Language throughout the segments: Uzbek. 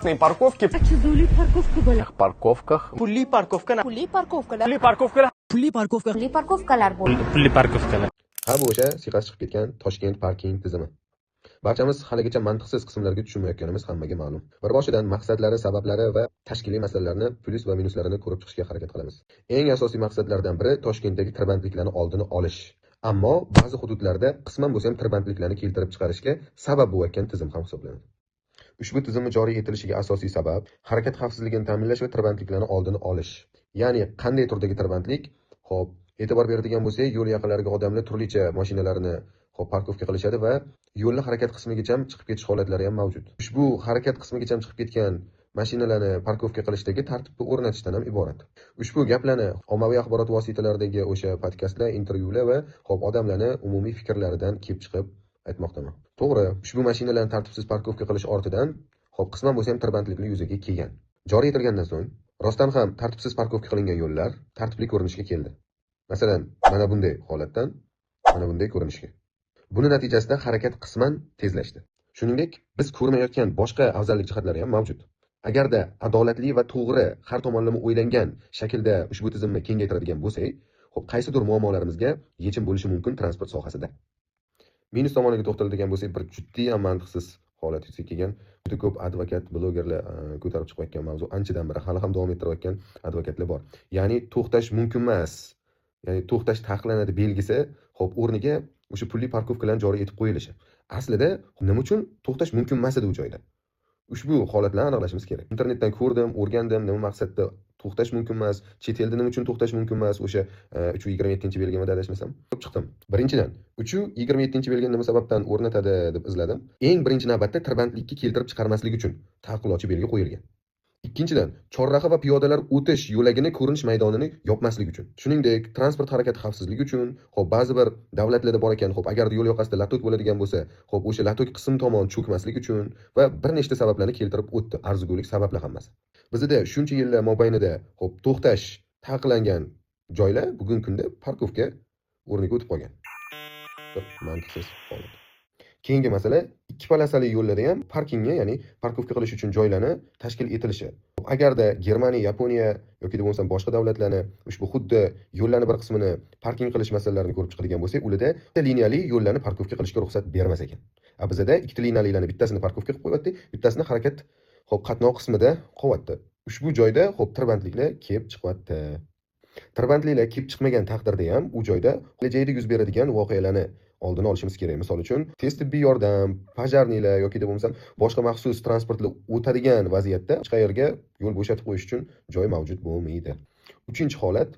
Парковки. Парковках. Pulli parkovkalar. Pulli parkovkalar. Pulli parkovkalar. Pulli parkovka. Pulli parkovkalar bo'ldi. Pulli parkovkalar. Ha, bu o'sha siyqasi chiqib ketgan Toshkent parking tizimi. Barchamiz haligacha mantiqsiz qismlarga tushunmayotganimiz hammaga ma'lum. Bir boshidan maqsadlari, sabablari va tashkiliy masalalarni plyus va minuslarini ko'rib chiqishga harakat qilamiz. Eng asosiy maqsadlardan biri Toshkentdagi tirbandliklarni oldini olish. Ammo ba'zi hududlarda qisman bo'lsa ham tirbandliklarni keltirib chiqarishga sabab bo'layotgan tizim ham hisoblanadi. Ushbu tizimni joriy etilishiga asosiy sabab harakat xavfsizligini ta'minlash va tirbandliklarni oldini olish. Ya'ni qanday turdagi tirbandlik? Xo'p, e'tibor beradigan bo'lsak, yo'l yaqinlariga odamlar turlicha mashinalarni xo'p parkovka qilishadi va yo'lni harakat qismigacha chiqib ketish holatlari ham mavjud. Ushbu harakat qismigacha chiqib ketgan mashinalarni parkovka qilishdagi tartibni o'rnatishdan ham iborat. Ushbu gaplarni ommaviy axborot vositalaridagi o'sha podkastlar, intervyular va xo'p odamlarni umumiy fikrlaridan kelib chiqib aytmoqdaman. To'g'ri, ushbu mashinalarni tartibsiz parkovka qilish ortidan xo'p qisman bo'lsa ham tirbandliklar yuzaga kelgan. Joriy etilgandan so'ng rostdan ham tartibsiz parkovka qilingan yo'llar tartibli ko'rinishga keldi. Masalan, mana bunday holatdan mana bunday ko'rinishga. Buni natijasida harakat qisman tezlashdi. Shuningdek, biz ko'rmayotgan boshqa afzallik jihatlari ham mavjud. Agarda adolatli va to'g'ri, har tomonlama o'ylangan shaklda ushbu tizimni kengaytiradigan bo'lsak, xo'p, qaysidir muammolarimizga yechim bo'lishi mumkin transport sohasida. Minus tomoniga to'xtaladigan bo'lsak, bir jiddiy ham mantiqsiz holat yuzaga kelgan. Juda ko'p advokat, blogerlar ko'tarib chiqayotgan mavzu anchadan beri hali ham davom ettirayotgan advokatlar bor. Ya'ni to'xtash mumkin emas. Ya'ni to'xtash taqiqlanadi belgisi, xo'p, o'rniga o'sha pulli parkovkalarni joriy etib qo'yilishi. Aslida nima uchun to'xtash mumkin emas edi u joyda? Ushbu holatlarni aniqlashimiz kerak. Internetdan ko'rdim, o'rgandim, nima maqsadda to'xtash mumkin emas, chet elda nima uchun to'xtash mumkin emas, o'sha 327-belgimda adashmasam, ko'rib chiqdim. Birinchidan, 327-belgini nima sababdan o'rnatadi deb izladim. Eng birinchi navbatda tirbandlikka keltirib chiqarmaslik uchun taqiqlovchi belgi qo'yilgan. Ikkinchidan, chorraha va piyodalar o'tish yo'lagini ko'rinish maydonini yopmaslik uchun. Shuningdek, transport harakati xavfsizligi uchun, xo'p, ba'zi bir davlatlarda bor ekan, xo'p, agarda yo'l yoqasida latok bo'ladigan bo'lsa, xo'p, o'sha latok qism tomon cho'kmaslik uchun va bir nechta sabablarni keltirib o'tdi, arzigulik sabablar hammasi. Bizda shuncha yillar mobaynida, xo'p, to'xtash taqiqlangan joylar bugungi kunda parkovka o'rniga o'tib qolgan. Bir mantiqsiz holat. Keyingi masala, ikki polosali yo'llarda ham parkingni, ya'ni parkovka qilish uchun joylarni tashkil etilishi. Agarda Germaniya, Yaponiya yoki bo'lmasam boshqa davlatlarni ushbu xuddi yo'llarni bir qismini parking qilish masalalarini ko'rib chiqadigan bo'lsak, ularda bitta liniyali yo'llarni parkovka qilishga ruxsat bermas ekan. A bizda ikkita liniyalilarni bittasini parkovka qilib qo'yapti, bittasini harakat, xo'p, qatnov qismida qo'yapti. Ushbu joyda, xo'p, tirbandliklar kelib chiqyapti. Tirbandliklar kelib chiqmagan taqdirda ham u joyda kelajakda yuz beradigan voqealarni oldini olishimiz kerak. Misol uchun, tez tibbiy yordam, pojarniylar yoki bo'lmasam boshqa maxsus transportlar o'tadigan vaziyatda hech qayerga yo'l bo'shatib qo'yish uchun joy mavjud bo'lmaydi. Uchinchi holat,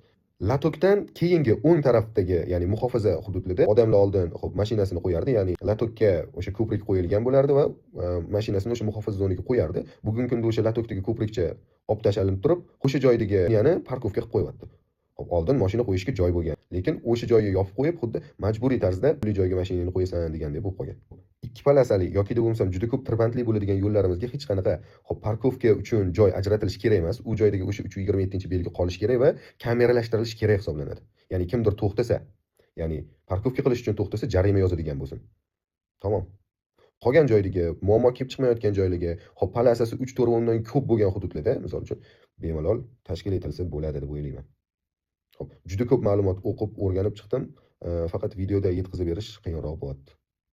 latokdan keyingi o'ng tarafdagi, ya'ni muhofaza hududida odamlar oldin, xo'p, mashinasini qo'yardi, ya'ni latokka o'sha ko'prik qo'yilgan bo'lardi va mashinasini o'sha muhofaza zonaga qo'yardi. Bugungi kunda o'sha latokdagi ko'prikcha olib tashlanib turib, o'sha joydagi yana parkovka qilib qo'yapti. Xo'p, oldin mashina qo'yishga joy bo'lgan, lekin o'sha joyga yopib qo'yib, xuddi majburiy tarzda pulli joyga mashinani qo'yasan degandek bo'lib qolgan. Ikki polosali yoki bo'lmasam juda ko'p tirbandlik bo'ladigan yo'llarimizga hech qanaqa, xo'p, parkovka uchun joy ajratilishi kerak emas. U joydagi o'sha 327-belgi qolishi kerak va kameralashtirilishi kerak hisoblanadi. Ya'ni kimdir to'xtasa, ya'ni parkovka qilish uchun to'xtasa jarima yozadigan bo'lsin. Tamom. Qolgan joydagi muammo kelib chiqmayotgan joylarga, xo'p, polosasi 3-4 va undan ko'p bo'lgan hududlarda, misol uchun, bemalol tashkil etilsa bo'ladi deb o'ylayman. Xo'p, juda ko'p ma'lumot o'qib, o'rganib chiqdim. Faqat videoda yetkazib berish qiyinroq bo'lyapti.